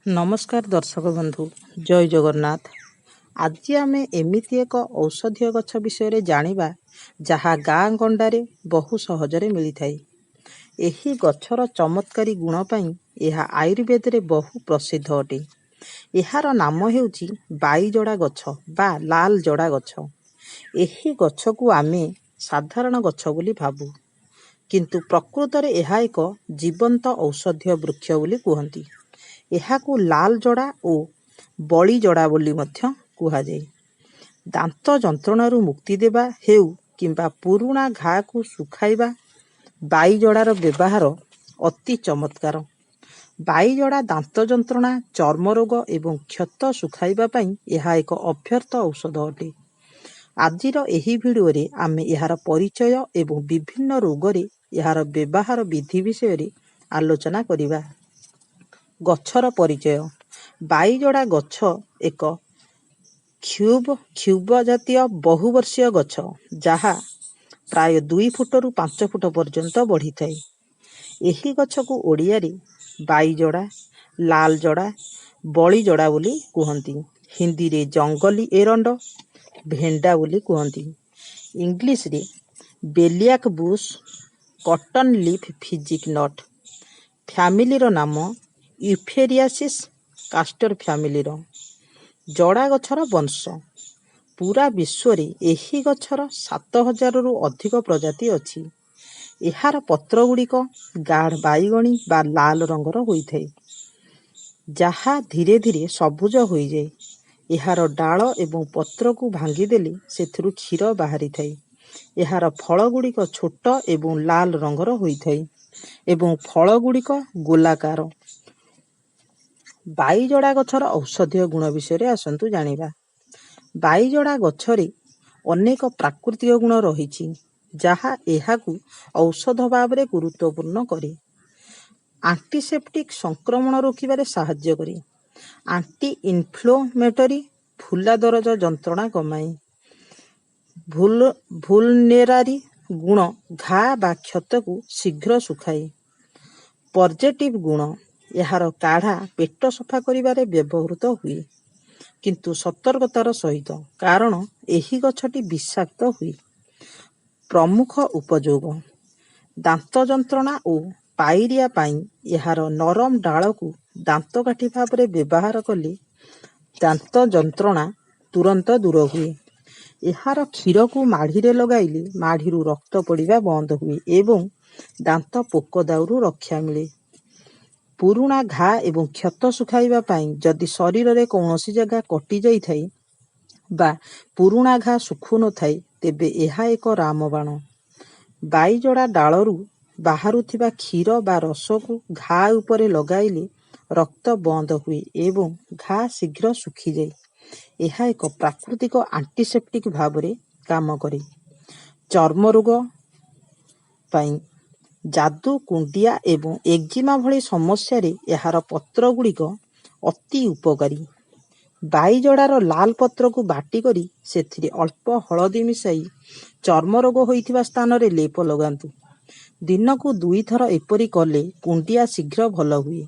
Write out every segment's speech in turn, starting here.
ନମସ୍କାର ଦର୍ଶକ ବନ୍ଧୁ, ଜୟ ଜଗନ୍ନାଥ। ଆଜି ଆମେ ଏମିତି ଏକ ଔଷଧୀୟ ଗଛ ବିଷୟରେ ଜାଣିବା, ଯାହା ଗାଁ ଗଣ୍ଡାରେ ବହୁ ସହଜରେ ମିଳିଥାଏ। ଏହି ଗଛର ଚମତ୍କାରୀ ଗୁଣ ପାଇଁ ଏହା ଆୟୁର୍ବେଦରେ ବହୁ ପ୍ରସିଦ୍ଧ ଅଟେ। ଏହାର ନାମ ହେଉଛି ବାଇଜଡ଼ା ଗଛ ବା ଲାଲ ଜଡ଼ା ଗଛ। ଏହି ଗଛକୁ ଆମେ ସାଧାରଣ ଗଛ ବୋଲି ଭାବୁ, କିନ୍ତୁ ପ୍ରକୃତରେ ଏହା ଏକ ଜୀବନ୍ତ ଔଷଧୀୟ ବୃକ୍ଷ ବୋଲି କୁହନ୍ତି। ଏହାକୁ ଲାଲ ଜଡ଼ା ଓ ବଳି ଜଡ଼ା ବୋଲି ମଧ୍ୟ କୁହାଯାଏ। ଦାନ୍ତ ଯନ୍ତ୍ରଣାରୁ ମୁକ୍ତି ଦେବା ହେଉ କିମ୍ବା ପୁରୁଣା ଘାଆକୁ ଶୁଖାଇବା, ବାଇଜଡ଼ାର ବ୍ୟବହାର ଅତି ଚମତ୍କାର। ବାଇଜଡ଼ା ଦାନ୍ତ ଯନ୍ତ୍ରଣା, ଚର୍ମ ରୋଗ ଏବଂ କ୍ଷତ ଶୁଖାଇବା ପାଇଁ ଏହା ଏକ ଅବ୍ୟର୍ଥ ଔଷଧ ଅଟେ। ଆଜିର ଏହି ଭିଡ଼ିଓରେ ଆମେ ଏହାର ପରିଚୟ ଏବଂ ବିଭିନ୍ନ ରୋଗରେ ଏହାର ବ୍ୟବହାର ବିଧି ବିଷୟରେ ଆଲୋଚନା କରିବା। ଗଛର ପରିଚୟ: ବାଇଜଡ଼ା ଗଛ ଏକ କ୍ଷୁବ ଜାତୀୟ ବହୁବର୍ଷୀୟ ଗଛ, ଯାହା ପ୍ରାୟ 2 ଫୁଟରୁ 5 ଫୁଟ ପର୍ଯ୍ୟନ୍ତ ବଢ଼ିଥାଏ। ଏହି ଗଛକୁ ଓଡ଼ିଆରେ ବାଇଜଡ଼ା, ଲାଲ ଜଡ଼ା, ବଳିଜଡ଼ା ବୋଲି କୁହନ୍ତି। ହିନ୍ଦୀରେ ଜଙ୍ଗଲି ଏରଣ୍ଡ, ଭେଣ୍ଡା ବୋଲି କୁହନ୍ତି। ଇଂଲିଶରେ bellyache bush, cotton leaf, physic not. ଫ୍ୟାମିଲିର ନାମ ୟୁଫୋରିଆସି, କାଷ୍ଟର ଫ୍ୟାମିଲିର ଜଡ଼ା ଗଛର ବଂଶ। ପୂରା ବିଶ୍ୱରେ ଏହି ଗଛର 7000ରୁ ଅଧିକ ପ୍ରଜାତି ଅଛି। ଏହାର ପତ୍ରଗୁଡ଼ିକ ଗାଢ଼ ବାଇଗଣୀ ବା ଲାଲ ରଙ୍ଗର ହୋଇଥାଏ, ଯାହା ଧୀରେ ଧୀରେ ସବୁଜ ହୋଇଯାଏ। ଏହାର ଡାଳ ଏବଂ ପତ୍ରକୁ ଭାଙ୍ଗିଦେଲେ ସେଥିରୁ କ୍ଷୀର ବାହାରିଥାଏ। ଏହାର ଫଳଗୁଡ଼ିକ ଛୋଟ ଏବଂ ଲାଲ ରଙ୍ଗର ହୋଇଥାଏ ଏବଂ ଫଳଗୁଡ଼ିକ ଗୋଲାକାର। ବାଇଜଡ଼ା ଗଛର ଔଷଧୀୟ ଗୁଣ ବିଷୟରେ ଆସନ୍ତୁ ଜାଣିବା। ବାଇଜଡ଼ା ଗଛରେ ଅନେକ ପ୍ରାକୃତିକ ଗୁଣ ରହିଛି, ଯାହା ଏହାକୁ ଔଷଧ ଭାବରେ ଗୁରୁତ୍ୱପୂର୍ଣ୍ଣ କରେ। ଆଣ୍ଟିସେପ୍ଟିକ୍, ସଂକ୍ରମଣ ରୋକିବାରେ ସାହାଯ୍ୟ କରେ। ଆଣ୍ଟି ଇନଫ୍ଲେମେଟରୀ, ଫୁଲା ଦରଜ ଯନ୍ତ୍ରଣା କମାଏ। ଭୁଲନେରାରୀ ଗୁଣ, ଘା ବା କ୍ଷତକୁ ଶୀଘ୍ର ଶୁଖାଏ। ପର୍ଜେଟିଭ୍ ଗୁଣ, ଏହାର କାଢ଼ା ପେଟ ସଫା କରିବାରେ ବ୍ୟବହୃତ ହୁଏ, କିନ୍ତୁ ସତର୍କତାର ସହିତ, କାରଣ ଏହି ଗଛଟି ବିଷାକ୍ତ ହୁଏ। ପ୍ରମୁଖ ଉପଯୋଗ: ଦାନ୍ତ ଯନ୍ତ୍ରଣା ଓ ପାଇରିଆ ପାଇଁ ଏହାର ନରମ ଡାଳକୁ ଦାନ୍ତକାଠି ଭାବରେ ବ୍ୟବହାର କଲେ ଦାନ୍ତ ଯନ୍ତ୍ରଣା ତୁରନ୍ତ ଦୂର ହୁଏ। ଏହାର କ୍ଷୀରକୁ ମାଢ଼ିରେ ଲଗାଇଲେ ମାଢ଼ିରୁ ରକ୍ତ ପଡ଼ିବା ବନ୍ଦ ହୁଏ ଏବଂ ଦାନ୍ତ ପୋକ ଦାଉରୁ ରକ୍ଷା ମିଳେ। ପୁରୁଣା ଘା ଏବଂ କ୍ଷତ ଶୁଖାଇବା ପାଇଁ, ଯଦି ଶରୀରରେ କୌଣସି ଜାଗା କଟିଯାଇଥାଏ ବା ପୁରୁଣା ଘା ଶୁଖୁନଥାଏ, ତେବେ ଏହା ଏକ ରାମବାଣ। ବାଇଜଡ଼ା ଡାଳରୁ ବାହାରୁଥିବା କ୍ଷୀର ବା ରସକୁ ଘା ଉପରେ ଲଗାଇଲେ ରକ୍ତ ବନ୍ଦ ହୁଏ ଏବଂ ଘା ଶୀଘ୍ର ଶୁଖିଯାଏ। ଏହା ଏକ ପ୍ରାକୃତିକ ଆଣ୍ଟିସେପ୍ଟିକ୍ ଭାବରେ କାମ କରେ। ଚର୍ମ ରୋଗ ପାଇଁ, ଯାଦୁ, କୁଣ୍ଡିଆ ଏବଂ ଏକ୍ଜିମା ଭଳି ସମସ୍ୟାରେ ଏହାର ପତ୍ରଗୁଡ଼ିକ ଅତି ଉପକାରୀ। ବାଇଜଡ଼ାର ଲାଲ ପତ୍ରକୁ ବାଟିକରି ସେଥିରେ ଅଳ୍ପ ହଳଦୀ ମିଶାଇ ଚର୍ମ ରୋଗ ହୋଇଥିବା ସ୍ଥାନରେ ଲେପ ଲଗାନ୍ତୁ। ଦିନକୁ ଦୁଇଥର ଏପରି କଲେ କୁଣ୍ଡିଆ ଶୀଘ୍ର ଭଲ ହୁଏ,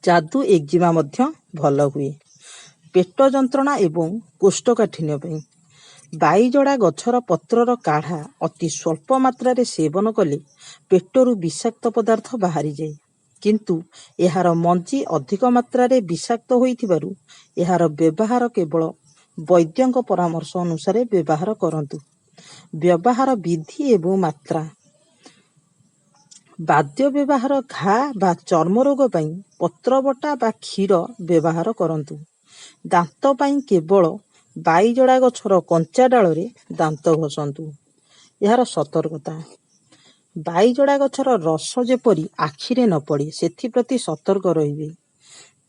ଯାଦୁ, ଏକ୍ଜିମା ମଧ୍ୟ ଭଲ ହୁଏ। ପେଟ ଯନ୍ତ୍ରଣା ଏବଂ କୋଷ୍ଠକାଠିନ୍ୟ ପାଇଁ ବାଇଜଡ଼ା ଗଛର ପତ୍ରର କାଢ଼ା ଅତି ସ୍ୱଳ୍ପ ମାତ୍ରାରେ ସେବନ କଲେ ପେଟରୁ ବିଷାକ୍ତ ପଦାର୍ଥ ବାହାରିଯାଏ। କିନ୍ତୁ ଏହାର ମଞ୍ଜି ଅଧିକ ମାତ୍ରାରେ ବିଷାକ୍ତ ହୋଇଥିବାରୁ ଏହାର ବ୍ୟବହାର କେବଳ ବୈଦ୍ୟଙ୍କ ପରାମର୍ଶ ଅନୁସାରେ ବ୍ୟବହାର କରନ୍ତୁ। ବ୍ୟବହାର ବିଧି ଏବଂ ମାତ୍ରା: ବାଦ୍ୟ ବ୍ୟବହାର, ଘା ବା ଚର୍ମ ରୋଗ ପାଇଁ ପତ୍ରବଟା ବା କ୍ଷୀର ବ୍ୟବହାର କରନ୍ତୁ। ଦାନ୍ତ ପାଇଁ କେବଳ ବାଇଜଡ଼ା ଗଛର କଞ୍ଚା ଡାଳରେ ଦାନ୍ତ ଘଷନ୍ତୁ। ଏହାର ସତର୍କତା: ବାଇଜଡ଼ା ଗଛର ରସ ଯେପରି ଆଖିରେ ନ ପଡ଼େ, ସେଥିପ୍ରତି ସତର୍କ ରହିବେ।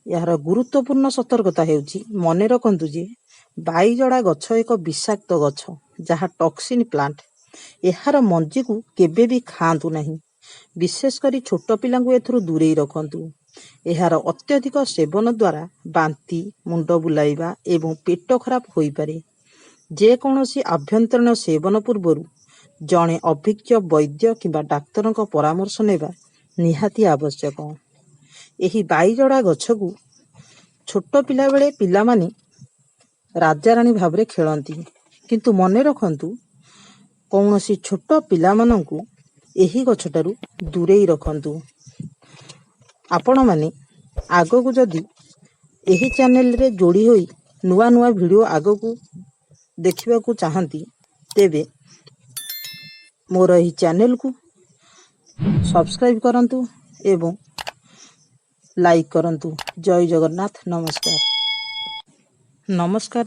ଏହାର ଗୁରୁତ୍ୱପୂର୍ଣ୍ଣ ସତର୍କତା ହେଉଛି, ମନେ ରଖନ୍ତୁ ଯେ ବାଇଜଡ଼ା ଗଛ ଏକ ବିଷାକ୍ତ ଗଛ, ଯାହା ଟକ୍ସିନ୍ ପ୍ଲାଣ୍ଟ। ଏହାର ମଞ୍ଜିକୁ କେବେ ବି ଖାଆନ୍ତୁ ନାହିଁ। ବିଶେଷ କରି ଛୋଟ ପିଲାଙ୍କୁ ଏଥିରୁ ଦୂରେଇ ରଖନ୍ତୁ। ଏହାର ଅତ୍ୟଧିକ ସେବନ ଦ୍ୱାରା ବାନ୍ତି, ମୁଣ୍ଡ ବୁଲାଇବା ଏବଂ ପେଟ ଖରାପ ହୋଇପାରେ। ଯେକୌଣସି ଆଭ୍ୟନ୍ତରୀଣ ସେବନ ପୂର୍ବରୁ ଜଣେ ଅଭିଜ୍ଞ ବୈଦ୍ୟ କିମ୍ବା ଡାକ୍ତରଙ୍କ ପରାମର୍ଶ ନେବା ନିହାତି ଆବଶ୍ୟକ। ଏହି ବାଇଜଡ଼ା ଗଛକୁ ଛୋଟ ପିଲାବେଳେ ପିଲାମାନେ ରାଜାରାଣୀ ଭାବରେ ଖେଳନ୍ତି, କିନ୍ତୁ ମନେ ରଖନ୍ତୁ, କୌଣସି ଛୋଟ ପିଲାମାନଙ୍କୁ ଏହି ଗଛଠାରୁ ଦୂରେଇ ରଖନ୍ତୁ। ଆପଣମାନେ ଆଗକୁ ଯଦି ଏହି ଚ୍ୟାନେଲରେ ଯୋଡ଼ି ହୋଇ ନୂଆ ନୂଆ ଭିଡ଼ିଓ ଆଗକୁ ଦେଖିବାକୁ ଚାହାନ୍ତି, ତେବେ ମୋର ଏହି ଚ୍ୟାନେଲକୁ ସବସ୍କ୍ରାଇବ୍ କରନ୍ତୁ ଏବଂ ଲାଇକ୍ କରନ୍ତୁ। ଜୟ ଜଗନ୍ନାଥ। ନମସ୍କାର, ନମସ୍କାର।